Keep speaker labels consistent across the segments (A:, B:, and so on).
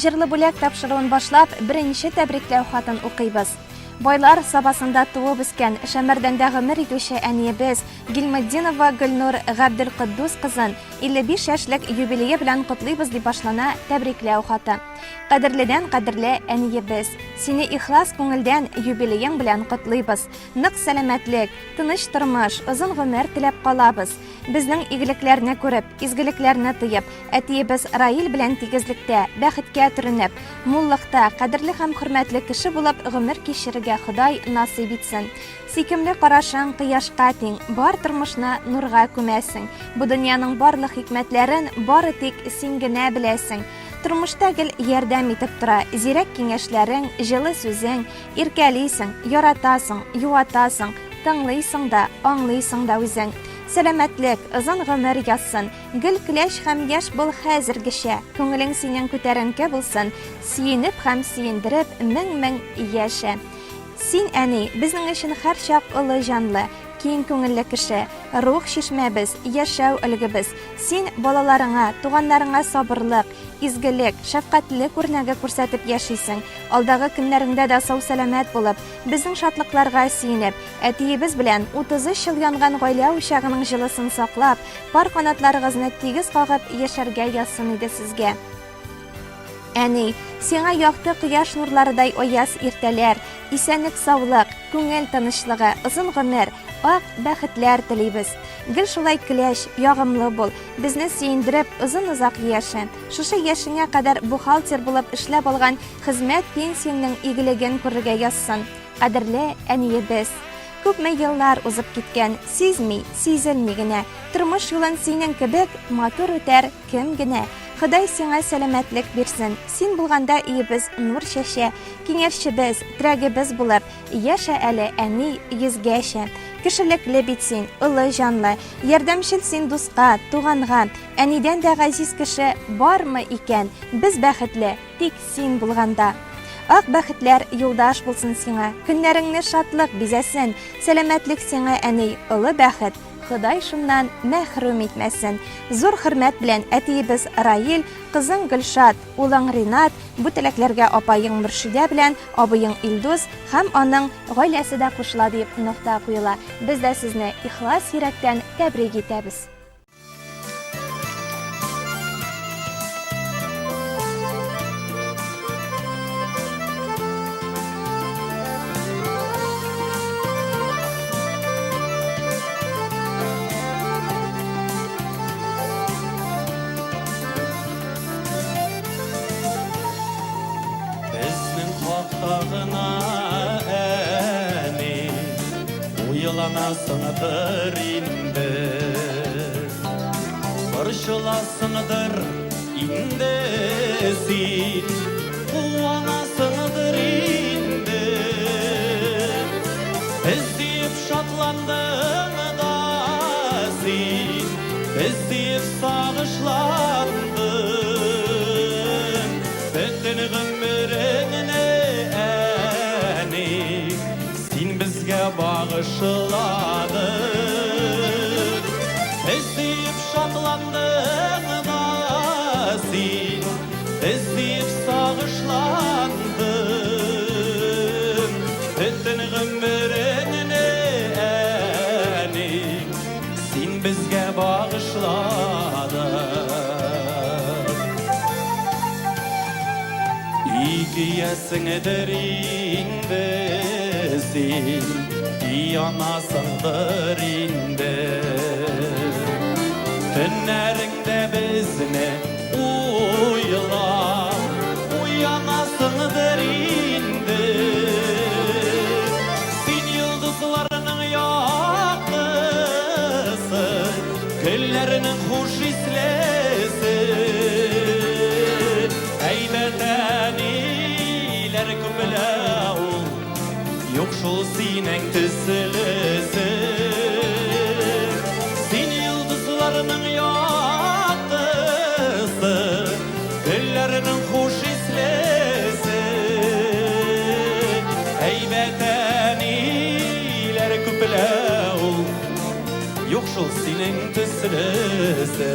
A: Җырлы бүләк тапшыруын башлап, беренче тәбрикләү хатын укыйбыз. Байлар Сабасында туып үскән, Шәмәрдәндә гомер итүче әниебез Гильметдинова Гөлнур Габделкотдус кызын 55 яшьлек юбилее белән котлыйбыз дип башлана тәбрикләү хаты. Кадерледән кадерле әниебез, сине ихлас күңелдән юбилеең белән котлыйбыз. Нык сәламәтлек, тыныч тормыш, озын гомер теләп калабыз. Безнең игелекләрне күреп, изгелекләрне тоеп, әтиебез Раил белән тигезлектә, бәхеткә төренеп, муллыкта, кадерле һәм хөрмәтле кеше булып гомер кичерергә Ходай насыйп итсен. Сөйкемле карашың кояшка тиң, бар тормышны нурга күмәсең. Бу дөньяның барлык хикмәтләрен бары тик син генә беләсең. Тормышта гел ярдәм итеп тора, зирәк киңәшләрең, җылы сүзең, Иркәлисең, яратасың, юатасың, тыңлыйсың да, аңлыйсың да үзең. Сәламәтлек, озын гомер язсын, гел көләч һәм яшь бул хәзергечә, күңелең синең күтәренке булсын, сөенеп һәм сөендереп мең-мең яшә. Син, әни, безнең өчен һәрчак олы җанлы, киң күңелле кеше, рух чишмәбез, яшәү өлгебез. Син балаларыңа, туганнарыңа сабырлык, изгелек, шәфкатьлелек үрнәге күрсәтеп яшисең. Алдагы көннәреңдә дә сау-сәламәт булып, безнең шатлыкларга сөенеп, әтиебез белән 33 ел янган гаилә учагының җылысын саклап, пар канатларыгызны тигез кагып яшәргә язсын иде сезгә. Әни, сиңа якты кояш нурларыдай аяз иртәләр, исәнлек-саулык, күңел тынычлыгы, озын гомер, ак бәхетләр телибез. Гел шулай көләч, ягымлы бул, безне сөендереп, озын-озак яшә. Шушы яшеңә кадәр бухгалтер булып эшләп алган хезмәт пенсияңнең игелеген күрергә язсын, кадерле әниебез. Күпме еллар узып киткән, сизми, сизелми генә. Тормыш юлын синең кебек матур үтәр кем генә. Ходай сиңа сәламәтлек бирсен. Син булганда өебез нур чәчә, киңәшчебез, терәгебез булып, яшә әле, әни, йөзгәчә. Кешелекле бит син, олы җанлы, ярдәмчел син дуска, туганга. Әнидән дә газиз кеше бармы икән? Без бәхетле, тик син булганда. Ак бәхетләр юлдаш булсын сиңа, көннәреңне шатлык бизәсен. Сәламәтлек сиңа, әни, олы бәхет, Ходай шуннан мәхрүм итмәсен. Зур хөрмәт белән әтиебез Раил, кызың Гөлшат, улың Ринат, бу теләкләргә апаең Мөршидә белән абыең Илдус һәм аның гаиләсе дә кушыла диеп нокта куела. Без дә сезне ихлас йөрәктән тәбрик итәбез.
B: Безнең хакта гына әни Уйланасыңдыр инде, Борчыласыңдыр инде син, Куанасыңдыр инде. Без диеп шатландың да син, Без диеп сагышландың. Бөтен гомереңне, әни, Син безгә багышладың. Без диеп шатландың да син, Без диеп сагышландың. Бөтен гомереңне, әни, Син безгә багышладың. Ике ясеңдер инде син, Янасыңдыр инде. Төннәреңдә безне уйлап, Уянасыңдыр инде. Син йолдызларның яктысы, Гөлләрнең хуш ислесе. Әйбәт әниләр күплә ул, Юк шул синең төслесе. Син йолдызларның яктысы, Гөлләрнең хуш ислесе. Әйбәт әниләр күплә ул, Юк шул синең төслесе.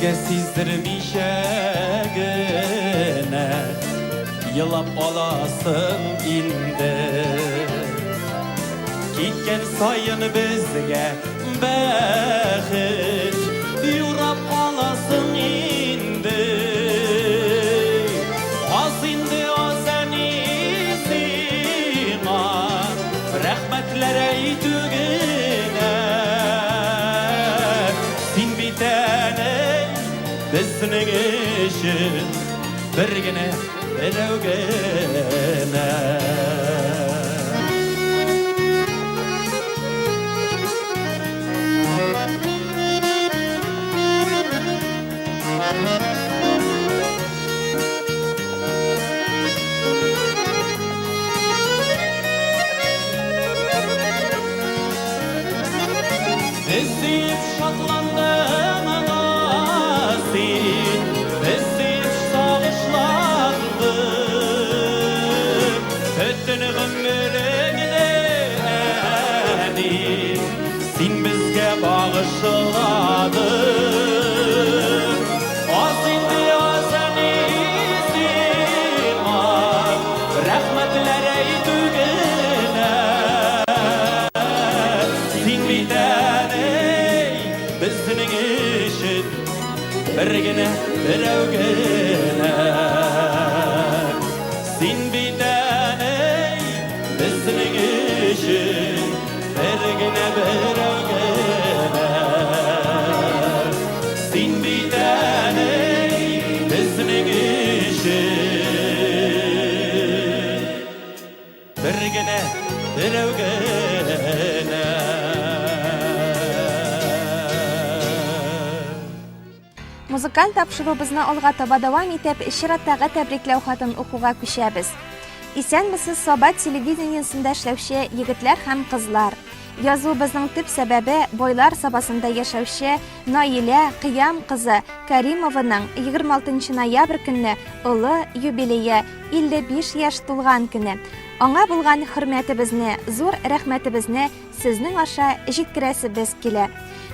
B: Безгә сиздермичә генә Елап аласың инде. Киткән саен безгә бәхет Юрап аласың инде. Аз инде аз әни сиңа Рәхмәтләр әйтү генә. Син бит әни безнең өчен Бер генә берәү генә. Без сөеп шатландың да син, без сөеп сагышландың. Бөтен гомереңне, әни, син безгә багышладың. Аз инде аз әни сиңа, рәхмәтләр әйтү генә. Син бит әни безнең өчен бер генә берәү генә. Син бит әни безнең өчен бер генә берәү генә. Син бит әни безнең өчен бер генә берәү генә.
A: Музыкаль тапшыруыбызны алга таба дәвам итеп, чираттагы тәбрикләү хатын укуга күчәбез. Исәнмесез, Саба телевидениесендә эшләүче егетләр һәм кызлар. Язуыбызның төп сәбәбе Байлар Сабасында яшәүче Наилә Кыям кызы Каримованың 26 ноябрь көнне олы юбилее 55 яшь тулган көне. Аңа булган хөрмәтебезне, зур рәхмәтебезне сезнең аша җиткерәсебез килә.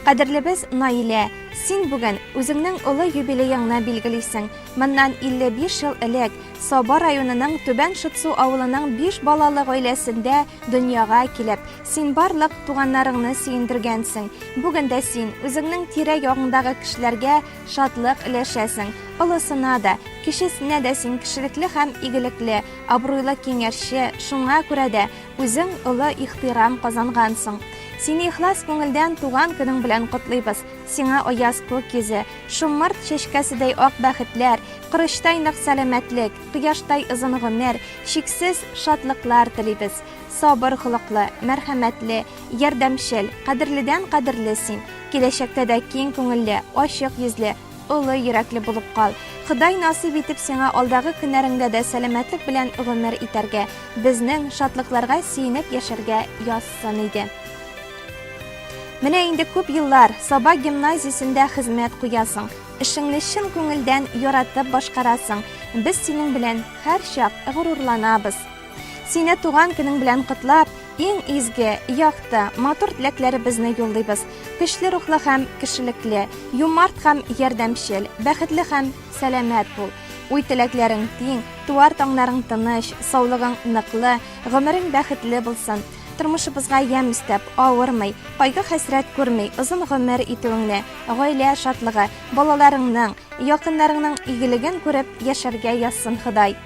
A: Кадерлебез Наилә, син бүген үзеңнең олы юбилееңны билгелисең. Моннан 55 ел элек Саба районының Түбән Шытсу авылының биш балалы гаиләсендә дөньяга килеп, син барлык туганнарыңны сөендергәнсең. Бүген дә син үзеңнең тирә-ягыңдагы кешеләргә шатлык өләшәсең. Олысына да, кечесенә дә син кешелекле һәм игелекле, абруйлы киңәшче, шуңа күрә дә Үзең олы ихтирам казангансың. Сине ихлас күңелдән туган көнең белән котлыйбыз. Сиңа аяз күк йөзе, шомырт чәчкәседәй ак бәхетләр, корычтай нык сәламәтлек, кояштай озын гомер, чиксез шатлыклар телибез. Сабыр холыклы, мәрхәмәтле, ярдәмчел, кадерледән кадерле син. Киләчәктә дә киң күңелле, ачык йөзле, Олы йөрәкле булып кал. Ходай насыйп итеп сиңа алдагы көннәреңдә дә сәламәтлек белән гомер итәргә, безнең шатлыкларга сөенеп яшәргә язсын иде. Менә инде күп еллар Саба гимназиясендә хезмәт куясың. Эшеңне чын күңелдән яратып башкарасың. Без синең белән һәрчак горурланабыз. Сине туган көнең белән котлап, иң изге, якты, матур теләкләребезне юллыйбыз. Көчле рухлы һәм кешелекле, юмарт һәм ярдәмчел, бәхетле һәм сәламәт бул. Уй-теләкләрең тиң, туар таңнарың тыныч, саулыгың ныклы, гомерең бәхетле булсын. Тормышыбызга ямь өстәп, авырмый, кайгы-хәсрәт күрми, озын гомер итүеңне, гаилә шатлыгы, балаларыңның, якыннарыңның игелеген күреп яшәргә язсын Ходай.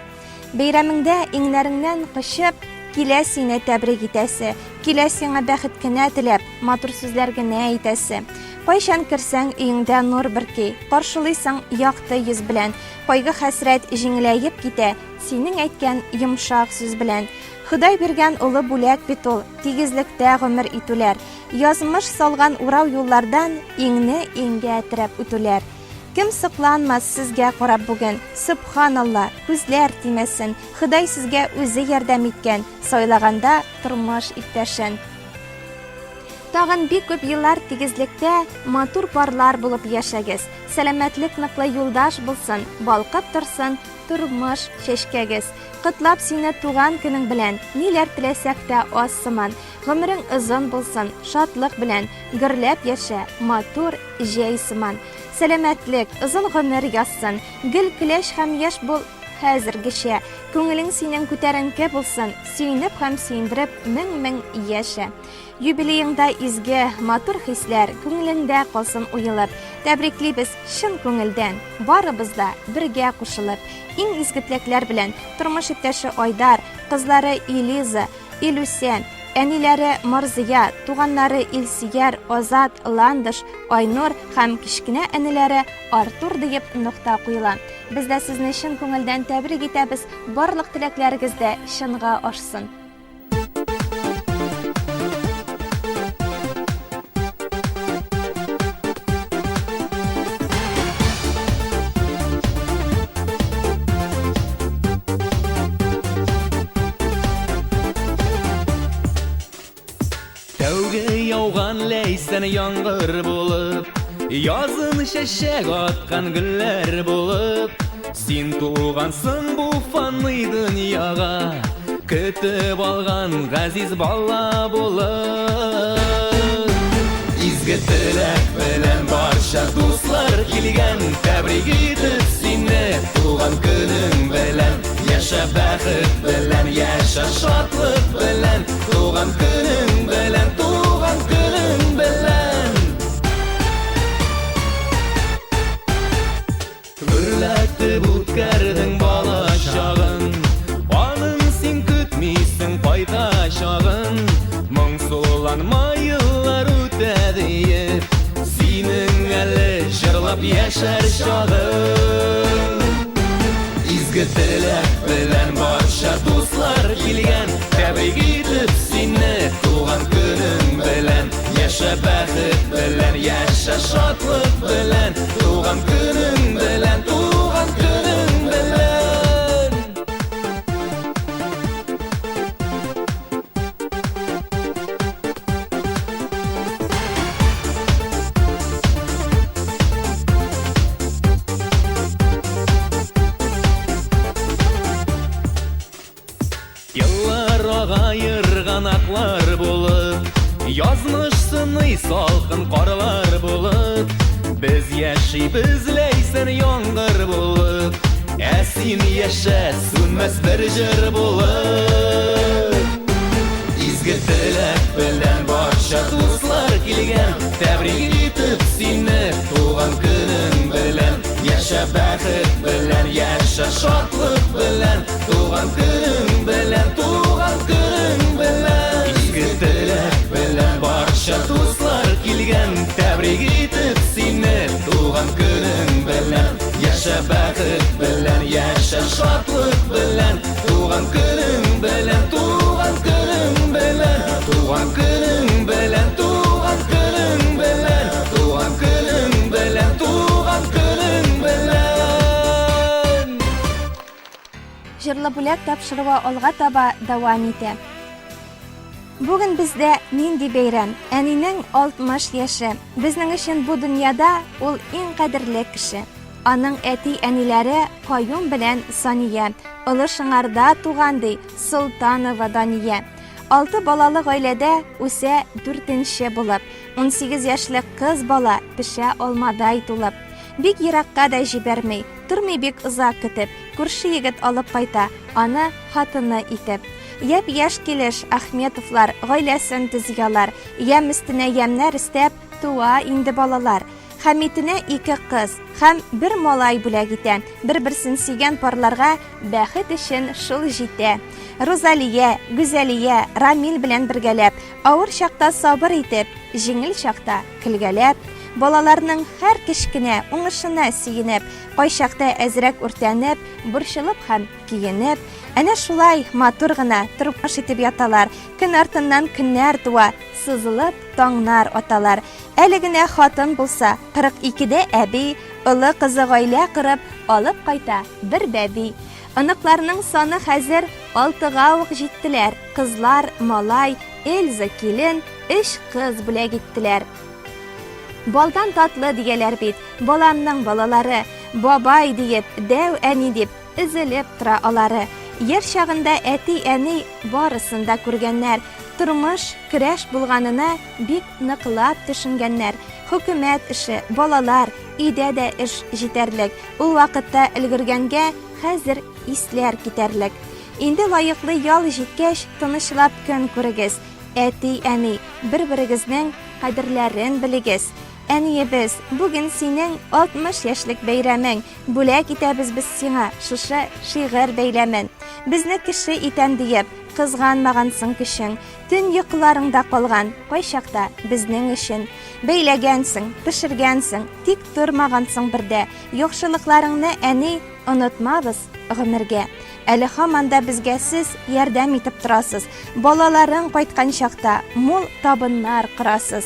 A: Бәйрәмеңдә иңнәреңнән кочып, килә сине тәбрик итәсе, килә сиңа бәхет кенә теләп, матур сүзләр генә әйтәсе. Кайчан керсәң, өеңдә нур бөрки, каршылыйсың якты йөз белән, кайгы-хәсрәт җиңеләеп китә, синең әйткән йомшак сүз белән. Ходай биргән олы бүләк бит ул, тигезлектә гомер итүләр, язмыш салган урау юллардан иңне иңгә терәп үтүләр. Кем сокланмас сезгә карап бүген, Сөбханалла, күзләр тимәсен, Ходай сезгә үзе ярдәм иткән, Сайлаганда тормыш иптәшен. Тагын бик күп еллар тигезлектә матур парлар булып яшәгез. Сәламәтлек ныклы юлдаш булсын, балкып торсын тормыш чәчкәгез. Котлап сине туган көнең белән, ниләр теләсәк тә аз сыман. Гомерең озын булсын, шатлык белән гөрләп яшә, матур җәй сыман. Сәламәтлек, озын гомер язсын. Гел көләч һәм яшь бул хәзергечә. Күңелең синең күтәренке булсын, сөенеп һәм сөендереп мең-мең яшә. Юбилееңда изге, матур хисләр күңелеңдә калсын уелып. Тәбриклибез чын күңелдән, барыбыз да бергә кушылып. Иң изге теләкләр белән тормыш иптәше Айдар, кызлары Илиза, Илүсә, әниләре Марзия, туганнары Илсөяр, Азат, Ландыш, Айнур һәм кечкенә энеләре Артур диеп нокта куела. Без дә сезне чын күңелдән тәбрик итәбез, барлык теләкләрегез дә чынга ашсын.
B: Тәүге яуган ләйсән яңгыр булып, Язын чәчәк аткан гөлләр булып, Син тугансың бу фани дөньяга, Көтеп алган газиз бала булып. Изге теләк белән барча дуслар килгән, Тәбрик итеп сине туган көнең белән. Яшә бәхет белән, яшә шатлык белән, Туган көнең белән, туган көнең белән. Гөрләтеп үткәрдең бала чагын, Аның син көтмисең кайтачагын. Моңсуланма еллар үтә диеп, Синең әле җырлап яшәр чагың. Изге теләк белән барча дуслар килгән, Тәбрик итеп сине туган көнең белән. Яшә бәхет белән, яшә шатлык белән, Туган көнең белән, туган көнең белән. Еллар ага ерганаклар булып, Язмыш сыный салкын карлар булып, Без яшибез ләйсән яңгыр булып, Ә син яшә сүнмәс бер җыр булып. Изге теләк белән барча дуслар килгән, Тәбрик итеп сине туган көнең белән. Яшә бәхет белән, яшә шатлык белән, Туган көнең белән, туган көнең белән. Изге теләк белән барча дуслар килгән, Тәбрик итеп сине туган көнең белән. Яшә бәхет белән, яшә шатлык белән, Туган көнең белән, туган көнең белән, Туган көнең белән, туган көнең белән, Туган көнең белән, туган көнең белән.
A: Җырлы бүләк тапшыруы алга таба дәвам итә. Бүген бездә нинди бәйрәм? Әнинең 60 яше. Безнең өчен бу дөньяда ул иң кадерле кеше. Аның әти-әниләре Каюм белән Сания, Олы Шыңарда туган ди Солтанова Дания. Алты балалы гаиләдә үсә дүртенче булып. 18 яшьлек кыз бала пешә алмадай тулып. Бик еракка да җибәрми, тормый бик озак көтеп, күрше егет алып кайта, аны хатыны итеп. Япь-яшь килеш Ахметовлар гаиләсен төзи алар, ямь өстенә ямьнәр өстәп туа инде балалар. Хәмитенә ике кыз һәм бер малай бүләк итә. Бер-берсен сөйгән парларга бәхет өчен шул җитә. Рузалия, Гүзәлия, Рамил белән бергәләп, авыр чакта сабыр итеп, җиңел чакта көлгәләп, балаларның һәр кечкенә уңышына сөенеп, кайчакта әзрәк үртәнеп, борчылып һәм көенеп, әнә шулай матур гына тормыш итеп яталар. Көн артыннан көннәр туа, сызылып таңнар аталар. Әле генә хатын булса, 42-дә әби, олы кызы гаилә корып, алып кайта бер бәби. Оныкларның саны хәзер алтыга ук җиттеләр. Кызлар, малай, Эльза килен, өч кыз бүләк иттеләр. Балдан татлы дияләр бит, баламның балалары, бабай диеп, дәү әни дип, өзелеп тора алары. Яшь чагында әти-әни барысын да күргәннәр, тормыш, көрәш булганына бик ныклап төшенгәннәр. Хөкүмәт эше, балалар, Өйдә дә эш җитәрлек. Ул вакытта өлгергәнгә хәзер исләр китәрлек. Инде лаеклы ял җиткәч, тынычлап көн күрегез. Әти-әни, бер-берегезнең кадерләрен белегез. Әниебез, бүген синең 60 яшьлек бәйрәмең. Бүләк итәбез без сиңа шушы шигырь бәйләмен. Безне кеше итәм диеп, кызганмагансың көчең. Төн йокыларыңда калган, кайчакта безнең өчен. Бәйләгәнсең, пешергәнсең, тик тормагансың бер дә. Яхшылыкларыңны, әни, онытмабыз гомергә. Әле һаман да безгә сез ярдәм итеп торасыз. Балаларың кайткан чакта мул табыннар корасыз.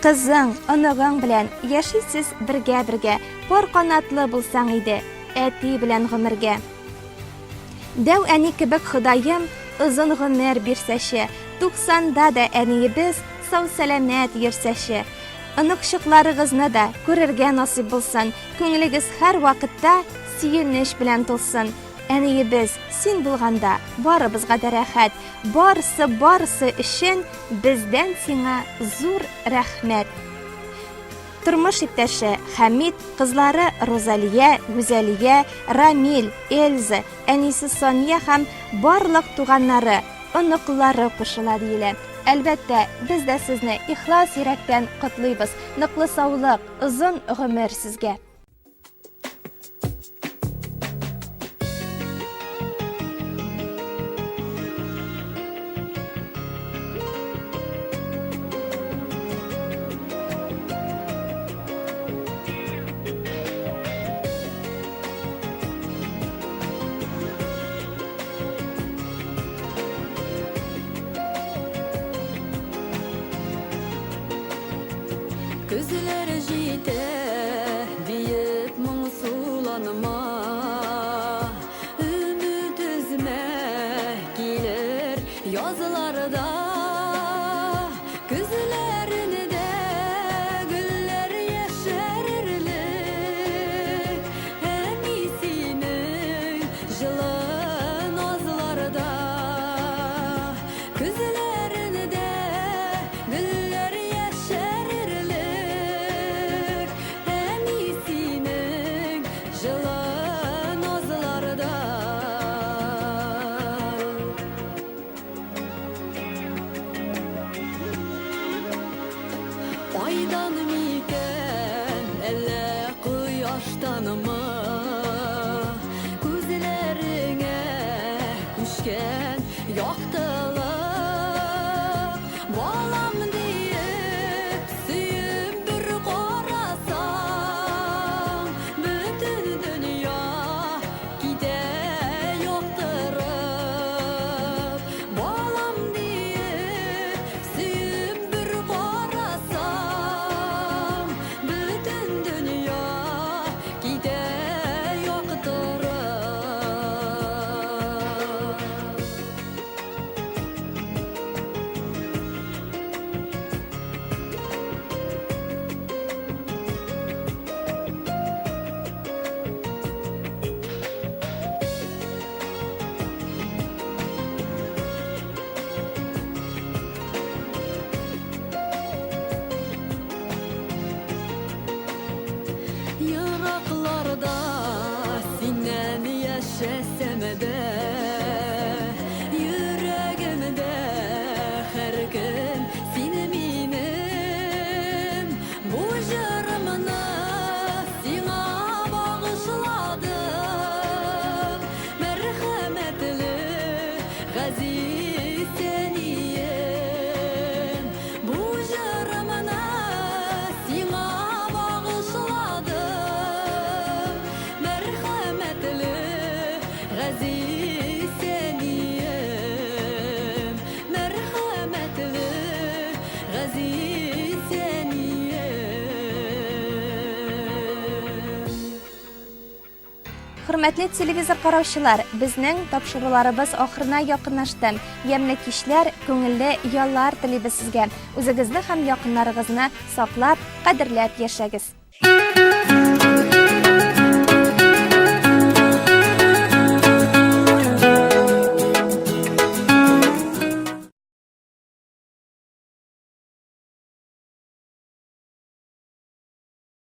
A: Кызың, оныгың белән яшисез бергә-бергә. Пар канатлы булсаң иде, әти белән гомергә. Дәү әни кебек Ходаем озын гомер бирсәче, туксанда да әниебез сау-сәламәт йөрсәче. Оныкчыкларыгызны да күрергә насыйп булсын, күңелегез һәрвакытта сөенеч белән тулсын. Әниебез, син булганда барыбызга да рәхәт, барысы барысы өчен бездән сиңа зур рәхмәт. Тормыш иптәше Хәмит, кызлары Рузалия, Гүзәлия, Рамил, Эльза, әнисе Сания һәм барлык туганнары, оныклары кушыла диелә. Әлбәттә, без дә сезне ихлас йөрәктән котлыйбыз. Ныклы саулык, озын гомер сезгә!
C: Көзләр җитә, диеп моңсуланма. Өмет өзмә, килер язларда. Көзләрендә гөлләр яшәрерлек. Әни синең җылы назларда. Көзләрендә гөлләр яшәрерлек, Әни синең җылы назларда. Айдан микән, әллә кояштанмы, Күзләреңә күчкән яктылык. Балам диеп, сөеп бер карасаң, Бөтен дөнья китә яктырып. Балам диеп, сөеп бер карасаң, Бөтен дөнья китә яктырып. Еракларда синнән яшәсәм дә, Йөрәгемдә һәр көн син минем. Бу җырымны сиңа багышладым, Мәрхәмәтле, газиз әнием. Бу җырымны сиңа багышладым, Мәрхәмәтле, газиз әнием. Мәрхәмәтле, газиз әнием.
A: Хөрмәтле телевизор караучылар, безнең тапшыруларыбыз ахырына якынлашты. Ямьле кичләр, күңелле яллар телибез сезгә. Үзегезне һәм якыннарыгызны саклап, кадерләп яшәгез.